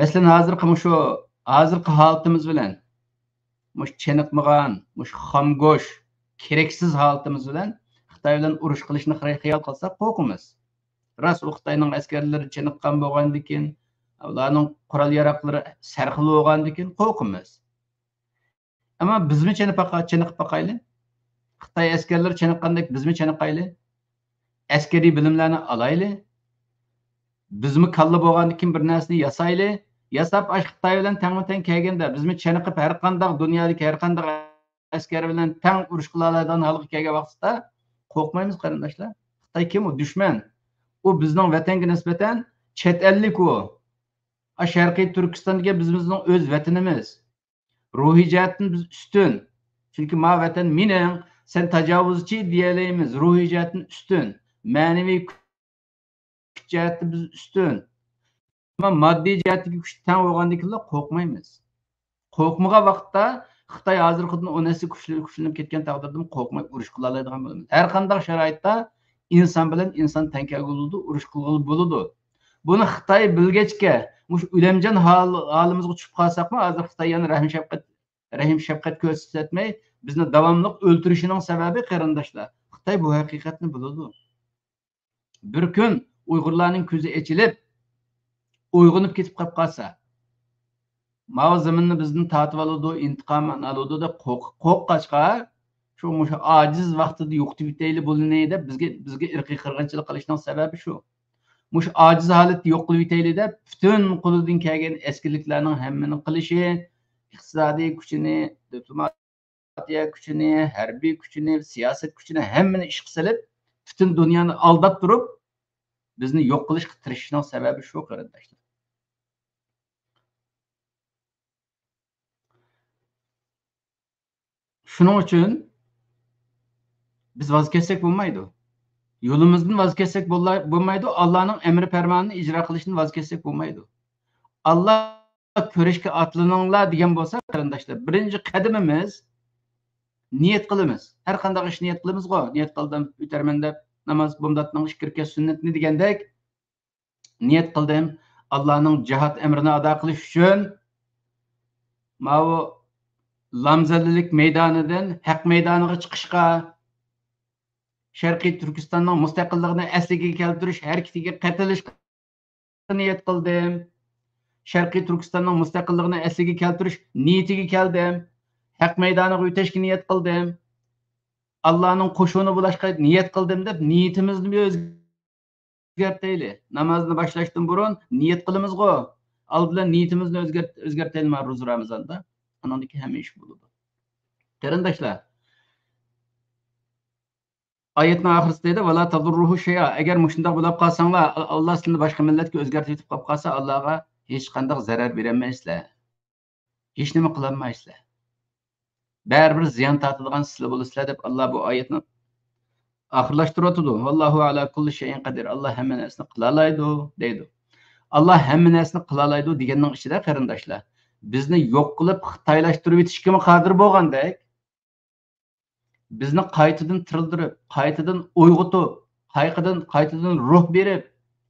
مەسىلەن، ھازىرقى مۇشۇ، ھازىرقى ھالىتىمىز بىلەن، مۇشۇ چېنىقمىغان، مۇشۇ خام گۆش، كېرەكسىز ھالىتىمىز بىلەن خىتاي بىلەن ئۇرۇش قىلىشنى خىيال قىلساق قورقىمىز. راست، ئۇ خىتاينىڭ ئەسكەرلىرى چېنىققان بولغاندىكىن، ئۇلارنىڭ قورال ياراغلىرى سەرخىل بولغاندىكىن قورقىمىز. ئەمما بىزمۇ چېنىپ باقا-، چېنىقىپ باقايلى. خىتاي ئەسكەرلىرى چېنىققاندەك بىزمۇ چېنىقايلى. ئەسكىرىي بىلىملەرنى ئالايلى. بىزمۇ كاللا بولغاندىكىن بىر نەرسىنى ياسايلى. ياساپ، ئاشۇ خىتاي بىلەن تەڭمۇ تەڭ كەلگەندە، بىزمۇ چېنىقىپ، ھەر قانداق دۇنيادىكى ھەر قانداق ئەسكەر بىلەن تەڭ ئۇرۇش قىلالايدىغان ھالغا كەلگەن ۋاقتىدا قورقمايمىز، قېرىنداشلار. خىتاي كىم ئۇ؟ دۈشمەن. ئۇ بىزنىڭ ۋەتەنگە نىسبەتەن چەت ئەللىك ئۇ. ئا، شەرقىي تۈركىستان دېگەن بىزىمىزنىڭ ئۆز ۋەتىنىمىز. روھىي جەھەتتىن بىز ئۈستۈن. چۈنكى ما ۋەتەن مېنىڭ، سەن تاجاۋۇزچى دېيەلەيمىز. روھىي جەھەتتىن ئۈستۈن. مەنىۋى كۈچ جەھەتتە بىز ئۈستۈن. ئەمما ماددىي جەھەتتىكى كۈچ تەڭ بولغاندىكىنلا قورقمايمىز. قورقمىغان ۋاقىتتا خىتاي ھازىرقىدىن ئون ھەسسە كۈچلىنىپ، كۈچلىنىپ كەتكەن تەقدىردىمۇ قورقماي ئۇرۇش قىلالايدىغان بولىمىز. ھەر قانداق شارائىتتا ئىنسان بىلەن ئىنسان تەڭ كەلگىلى بولىدۇ، ئۇرۇش قىلغىلى بولىدۇ. بۇنى خىتاي بىلگەچكە، مۇشۇ ئۆلەمجان ھال-، ھالىمىزغا چۈشۈپ قالساقمۇ، ھازىر خىتاي يەنە رەھىم شەپقەت، رەھىم شەپقەت كۆرسەتمەي، بىزنى داۋاملىق ئۆلتۈرۈشىنىڭ سەۋەبى، قېرىنداشلار، خىتاي بۇ ھەقىقەتنى بىلىدۇ. بىر كۈن ئۇيغۇرلارنىڭ كۆزى ئېچىلىپ، ئويغىنىپ كېتىپ قاپ قالسا، ماۋۇ زېمىننى بىزدىن تارتىۋالىدۇ، ئىنتىقامىنى ئالىدۇ دەپ قورق-، قورققاچقا، شۇ مۇشۇ ئاجىز ۋاقتىدا يوقىتىۋېتەيلى بۇلىنى دەپ بىزگە، بىزگە ئىرقىي قىرغىنچىلىق قىلىشنىڭ سەۋەبى شۇ. مۇشۇ ئاجىز ھالەتتە يوق قىلىۋېتەيلى دەپ، پۈتۈن قولىدىن كەلگەن ئەسكىرىلىكلەرنىڭ ھەممىنى قىلىشى، ئىقتىسادىي كۈچىنى، دىپلوماتىيە كۈچىنى، ھەربىي كۈچىنى، سىياسەت كۈچىنى، ھەممىنى ئىشقا سېلىپ، پۈتۈن دۇنيانى ئالداپ تۇرۇپ، بىزنى يوق قىلىشقا تىرىشىشنىڭ سەۋەبى شۇ، قېرىنداشلار. شۇنىڭ ئۈچۈن بىز ۋاز كەچسەك بولمايدۇ. يولىمىزدىن ۋاز كەچسەك بولمايدۇ. ئاللانىڭ ئەمرى پەرمانىنى ئىجرا قىلىشتىن ۋاز كەچسەك بولمايدۇ. ئاللا كۆرۈشكە ئاتلىنىڭلار دېگەن بولسا، قېرىنداشلار، بىرىنچى قەدىمىمىز نىيەت قىلىمىز. ھەر قانداق ئىش نىيەت قىلىمىزغۇ؟ نىيەت قىلدىم، ئۆتەرمەن دەپ ناماز، بومداتنىڭ ئىككى رەكەت سۈننىتىنى دېگەندەك، نىيەت قىلدىم، ئاللانىڭ جىھاد ئەمرىنى ئادا قىلىش ئۈچۈن ماۋۇ لامزەللىلىك مەيدانىدىن ھەق مەيدانىغا چىقىشقا، شەرقىي تۈركىستاننىڭ مۇستەقىللىقىنى ئەسلىگە كەلتۈرۈش ھەرىكىتىگە قېتىلىشقا نىيەت قىلدىم. شەرقىي تۈركىستاننىڭ مۇستەقىللىقىنى ئەسلىگە كەلتۈرۈش نىيىتىگە كەلدىم. ھەق مەيدانىغا ئۆتەشكە نىيەت قىلدىم. ئاللانىڭ قوشۇنى بولۇشقا نىيەت قىلدىم دەپ نىيىتىمىزنى بىر ئۆزگەرتەيلى. نامازنى باشلاشتىن بۇرۇن نىيەت قىلىمىزغۇ. ئالدى بىلەن نىيىتىمىزنى ئۆزگەرت-، ئۆزگەرتەيلى مانا روزا رامىزاندا. ئانىڭدىن كېيىن ھەممە ئىش بولىدۇ. قېرىنداشلار، ئايەتنىڭ ئاخىرىسىدا دەيدۇ، «ۋەلا تەزۇررۇھۇ شەيئا.» ئەگەر مۇشۇنداق بولاپ قالساڭلار، ئا-، ئاللا سىلىنى باشقا مىللەتكە ئۆزگەرتىۋېتىپ قاپ قالسا، ئاللاغا ھېچقانداق زەرەر بېرەلمەيسىلەر. ھېچنېمە قىلالمايسىلەر. بەرىبىر زىيان تارتىدىغان سىلەر بولىسىلەر دەپ ئاللا بۇ ئايەتنى ئاخىرلاشتۇرۇۋاتىدۇ. «ۋاللاھۇ ئەلا كۇللى شەيئىن قەدىر.» ئاللا ھەممە نەرسىنى قىلالايدۇ دەيدۇ. ئاللا ھەممە نەرسىنى قىلالايدۇ دېگەننىڭ ئىچىدە، قېرىنداشلار، بىزنى يوق قىلىپ خىتايلاشتۇرۇۋېتىشكىمۇ قادىر بولغاندەك، بىزنى قايتىدىن تىرىلدۈرۈپ، قايتىدىن ئويغىتىپ، قايتىدىن، قايتىدىن روھ بېرىپ،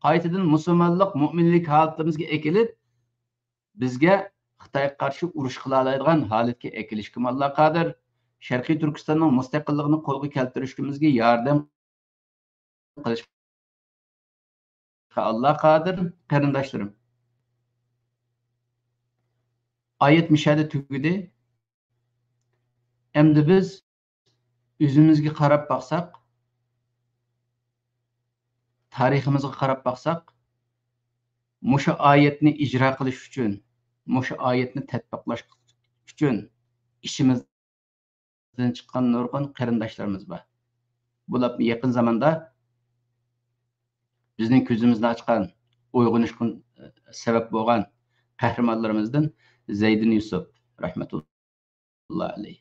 قايتىدىن مۇسۇلمانلىق، مۇئمىنلىك ھالىتىمىزگە ئەكېلىپ، بىزگە خىتايغا قارشى ئۇرۇش قىلالايدىغان ھالەتكە ئەكېلىشكىمۇ ئاللا قادىر. شەرقىي تۈركىستاننىڭ مۇستەقىللىقىنى قولغا كەلتۈرۈشىمىزگە ياردەم قىلىشقا ئاللا قادىر. قېرىنداشلىرىم، ئايەت مۇشۇ يەردە تۈگىدى. ئەمدى بىز ئۆزىمىزگە قاراپ باقساق، تارىخىمىزغا قاراپ باقساق، مۇشۇ ئايەتنى ئىجرا قىلىش ئۈچۈن، مۇشۇ ئايەتنى تەتبىقلاش ئۈچۈن ئىچىمىزدىن چىققان نۇرغۇن قېرىنداشلىرىمىز بار. بۇلار يېقىن زاماندا بىزنىڭ كۆزىمىزنى ئاچقان، ئويغىنىشقا سەۋەب بولغان قەھرىمانلىرىمىزدىن زەيدىن يۈسۈپ رەھمەتۇللا ئەلەيھ،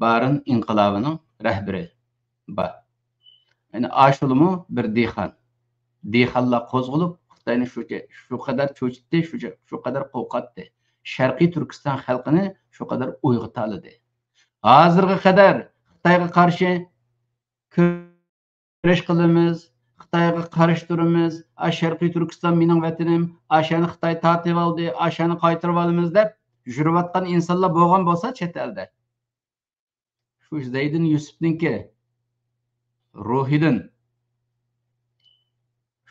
بارىن ئىنقىلابىنىڭ رەھبىرى بار. يەنى ئاشۇلىمۇ بىر دېھقان. دېھقانلار قوزغىلىپ، خىتاينى شۇ، شۇ قەدەر چۆچۈتتى، شۇ، شۇ قەدەر قورقاتتى. شەرقىي تۈركىستان خەلقىنى شۇ قەدەر ئويغىتالىدى. ھازىرغا قەدەر خىتايغا قارشى كۈرەش قىلىمىز، خىتايغا قارشى تۇرىمىز، «ئا، شەرقىي تۈركىستان مېنىڭ ۋەتىنىم، ئاشۇنى خىتاي تارتىۋالدى، ئاشۇنى قايتۇرۇۋالىمىز» دەپ يۈرۈۋاتقان ئىنسانلار بولغان بولسا چەت ئەلدە، شۇ زەيدىن يۈسۈپنىڭكى روھىدىن،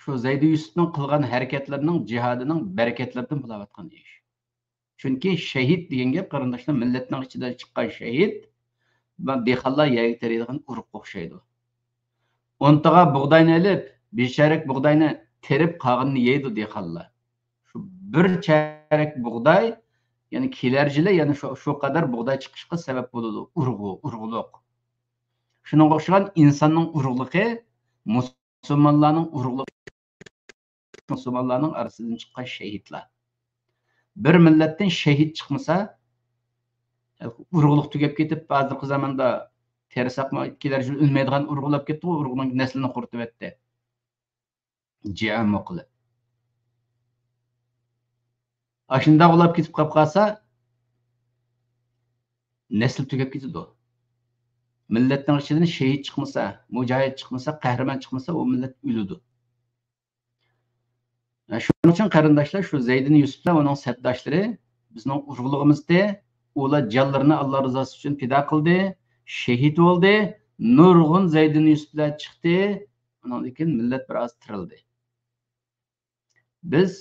شۇ زەيدىن يۈسۈپنىڭ قىلغان ھەرىكەتلىرىنىڭ، جىھادىنىڭ بەرىكەتلىرىدىن بولاۋاتقان ئىش. چۈنكى شېھىت دېگەن گەپ، قېرىنداشلار، مىللەتنىڭ ئىچىدىن چىققان شېھىت، بۇ دېھقانلار يەرگە تېرىيدىغان ئۇرۇققا ئوخشايدۇ. ئون تاغا بۇغداينى ئېلىپ، بىر چارەك بۇغداينى تېرىپ، قالغىنىنى يەيدۇ دېھقانلار. شۇ بىر چارەك بۇغداي، يەنى كېلەر يىلى، يەنى شۇ، شۇ قەدەر بۇغداي چىقىشقا سەۋەب بولىدۇ. ئۇرۇقى، ئۇرۇقلۇق. شۇنىڭغا ئوخشىغان ئىنساننىڭ ئۇرۇقلۇقى، مۇسۇلمانلارنىڭ ئۇرۇقلۇقى، مۇسۇلمانلارنىڭ ئارىسىدىن چىققان شېھىتلار. بىر مىللەتتىن شېھىت چىقمىسا، ئۇرۇقلۇق تۈگەپ كېتىپ، ھازىرقى زاماندا تېرىساقمۇ كېلەر يىل ئۈنمەيدىغان ئۇرۇق بولاپ كەتتىغۇ، ئۇرۇقنىڭ نەسلىنى قۇرۇتۇۋەتتى. جىئەممۇ قىلىپ. ئاشۇنداق بولاپ كېتىپ قاپ قالسا، نەسلى تۈگەپ كېتىدۇ. مىللەتنىڭ ئىچىدىن شېھىت چىقمىسا، مۇجاھىد چىقمىسا، قەھرىمان چىقمىسا، ئۇ مىللەت ئۆلىدۇ. شۇنىڭ ئۈچۈن قېرىنداشلار، شۇ زەيدىن يۈسۈپلەر، ئۇنىڭ سەپداشلىرى بىزنىڭ ئۇرۇقلۇقىمىزدى. ئۇلار جانلىرىنى ئاللا رىزاسى ئۈچۈن پىدا قىلدى، شېھىت بولدى. نۇرغۇن زەيدىن يۈسۈپلەر چىقتى. ئۇنىڭدىن كېيىن مىللەت بىر ئاز تىرىلدى. بىز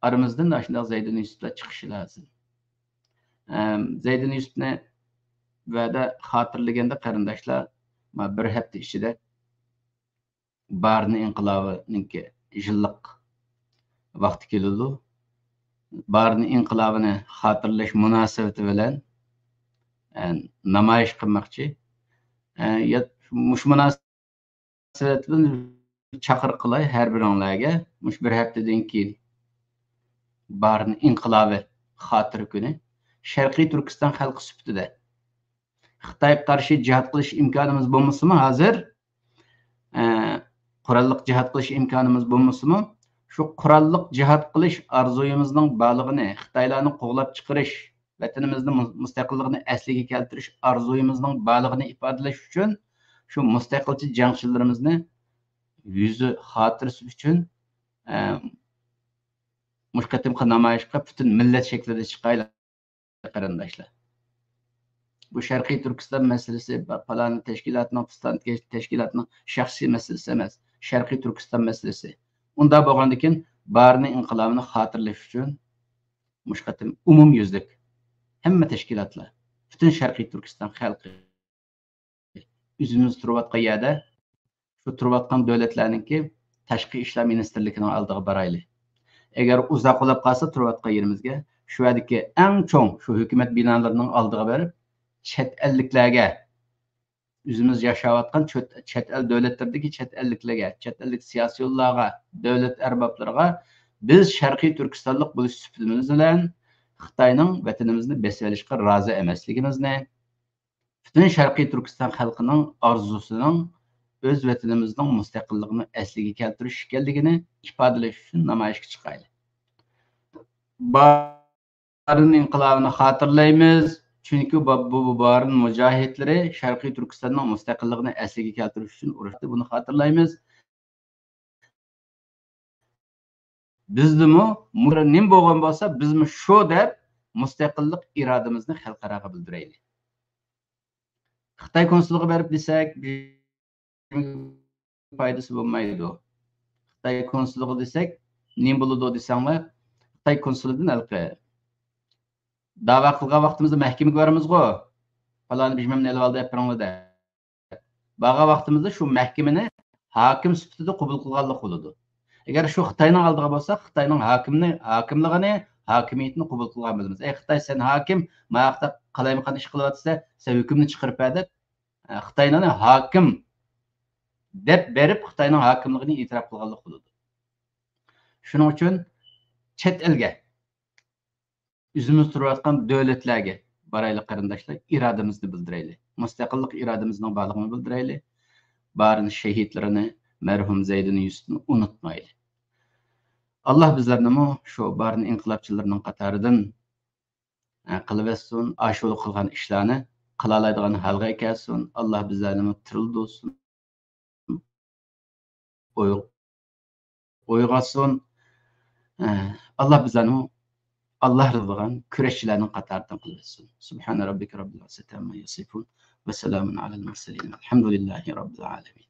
ئارىمىزدىن ئاشۇنداق زەيدىن يۈسۈپلەر چىقىشى لازىم. ئەم، زەيدىن يۈسۈپنى ۋەدە خاتىرىلىگەندە قېرىنداشلار، ما بىر ھەپتە ئىچىدە بارىن ئىنقىلابىنىڭكى يىللىق ۋاقتى كېلىدۇ. بارىن ئىنقىلابىنى خاتىرىلەش مۇناسىۋىتى بىلەن، ئە، نامايىش قىلماقچى. ئە، يا-، مۇشۇ مۇناسىۋەت بىلەن چاقىرىق قىلاي ھەر بىرىڭلارگە. مۇشۇ بىر ھەپتىدىن كېيىن بارىن ئىنقىلابى خاتىرە كۈنى. شەرقىي تۈركىستان خەلقى سۈپىتىدە خىتايغا قارشى جىھاد قىلىش ئىمكانىمىز بولمىسىمۇ ھازىر، ئە، قوراللىق جىھاد قىلىش ئىمكانىمىز بولمىسىمۇ، شۇ قوراللىق جىھاد قىلىش ئارزۇيىمىزنىڭ بارلىقىنى، خىتايلارنى قوغلاپ چىقىرىش، ۋەتىنىمىزنىڭ مۇ-، مۇستەقىللىقىنى ئەسلىگە كەلتۈرۈش ئارزۇيىمىزنىڭ بارلىقىنى ئىپادىلەش ئۈچۈن شۇ مۇستەقىلچى جەڭچىلىرىمىزنى يۈزى خاتىرىسى ئۈچۈن، ئە، مۇشۇ قېتىمقى نامايىشقا پۈتۈن مىللەت شەكلىدە چىقايلى، قېرىنداشلار. بۇ شەرقىي تۈركىستان مەسىلىسى، پالان تەشكىلاتنىڭ، پىستان تەشكىلاتنىڭ شەخسىي مەسىلىسى ئەمەس. شەرقىي تۈركىستان مەسىلىسى. ئۇنداق بولغاندىكىن، بارىن ئىنقىلابىنى خاتىرىلەش ئۈچۈن مۇشۇ قېتىم ئومۇميۈزلۈك ھەممە تەشكىلاتلار، پۈتۈن شەرقىي تۈركىستان خەلقى، ئۆزىمىز تۇرۇۋاتقان يەردە، شۇ تۇرۇۋاتقان دۆلەتلەرنىڭكى تاشقى ئىشلار مىنىستىرلىكىنىڭ ئالدىغا بارايلى. ئەگەر ئۇزاق بولۇپ قالسا تۇرۇۋاتقان يېرىمىزگە، شۇ يەردىكى ئەڭ چوڭ شۇ ھۆكۈمەت بىنالىرىنىڭ ئالدىغا بېرىپ، چەت ئەللىكلەرگە، ئۆزىمىز ياشاۋاتقان چۆت-، چەت ئەل دۆلەتلىرىدىكى چەت ئەللىكلەرگە، چەت ئەللىك سىياسىيونلارغا، دۆلەت ئەربابلىرىغا بىز شەرقىي تۈركىستانلىق بولۇش سۈپىتىمىز بىلەن خىتاينىڭ ۋەتىنىمىزنى بېسىۋېلىشقا رازى ئەمەسلىكىمىزنى، پۈتۈن شەرقىي تۈركىستان خەلقىنىڭ ئارزۇسىنىڭ ئۆز ۋەتىنىمىزنىڭ مۇستەقىللىقىنى ئەسلىگە كەلتۈرۈش ئىكەنلىكىنى ئىپادىلەش ئۈچۈن نامايىشقا چىقايلى. بارىن ئىنقىلابىنى خاتىرىلەيمىز، چۈنكى بۇ، بۇ، بۇ بارىن مۇجاھىدلىرى شەرقىي تۈركىستاننىڭ مۇستەقىللىقىنى ئەسلىگە كەلتۈرۈش ئۈچۈن ئۇرۇشتى، بۇنى خاتىرىلەيمىز. بىزدىمۇ مۇ-، نېمە بولغان بولسا، بىزمۇ شۇ دەپ مۇستەقىللىق ئىرادىمىزنى خەلقئاراغا بىلدۈرەيلى. خىتاي كونسۇلىغا بېرىپ دېسەك، پايدىسى بولمايدۇ. خىتاي كونسۇلىغا دېسەك، نېمە بولىدۇ دېسەڭلار، خىتاي كونسۇلىدىن ھېلىقى داۋا قىلغان ۋاقتىمىزدا مەھكىمىگە بارىمىزغۇ، پالانى بىژمەمنى ئېلىۋالدى، ئەپ بېرىڭلار دەپ. بارغان ۋاقتىمىزدا شۇ مەھكىمىنى ھاكىم سۈپىتىدە قوبۇل قىلغانلىق بولىدۇ. ئەگەر شۇ خىتاينىڭ ئالدىغا بارساق، خىتاينىڭ ھاكىمنى، ھاكىملىقىنى، ھاكىمىيىتىنى قوبۇل قىلغان بولىمىز. ئەي خىتاي، سەن ھاكىم، ماياقتا قالايمىقان ئىش قىلىۋاتىسەن، سەن ھۆكۈمنى چىقىرىپ بەر دەپ، ئە، خىتاينى ھاكىم دەپ بېرىپ، خىتاينىڭ ھاكىملىقىنى ئېتىراپ قىلغانلىق بولىدۇ. شۇنىڭ ئۈچۈن چەت ئەلگە، ئۆزىمىز تۇرۇۋاتقان دۆلەتلەرگە بارايلى قېرىنداشلار، ئىرادىمىزنى بىلدۈرەيلى. مۇستەقىللىق ئىرادىمىزنىڭ بارلىقىنى بىلدۈرەيلى. بارىن شېھىتلىرىنى، مەرھۇم زەيدىن يۈسۈپنى ئۇنتۇمايلى. ئاللا بىزلەرنىمۇ شۇ بارىن ئىنقىلابچىلىرىنىڭ قاتارىدىن، ئە، قىلىۋەتسۇن. ئاشۇ قىلغان ئىشلارنى قىلالايدىغان ھالغا كەلسۇن. ئاللا بىزلەرنىمۇ تىرىلدۈرسۇن. ئوي-، ئويغاتسۇن. ئە، ئاللا بىزلەرنىمۇ ئاللا رازى بولغان كۈرەشچىلەرنىڭ قاتارىدىن قىلىۋەتسۇن. سبحان ربك رب العزة عما يصفون وسلام على المرسلين والحمد لله رب العالمين.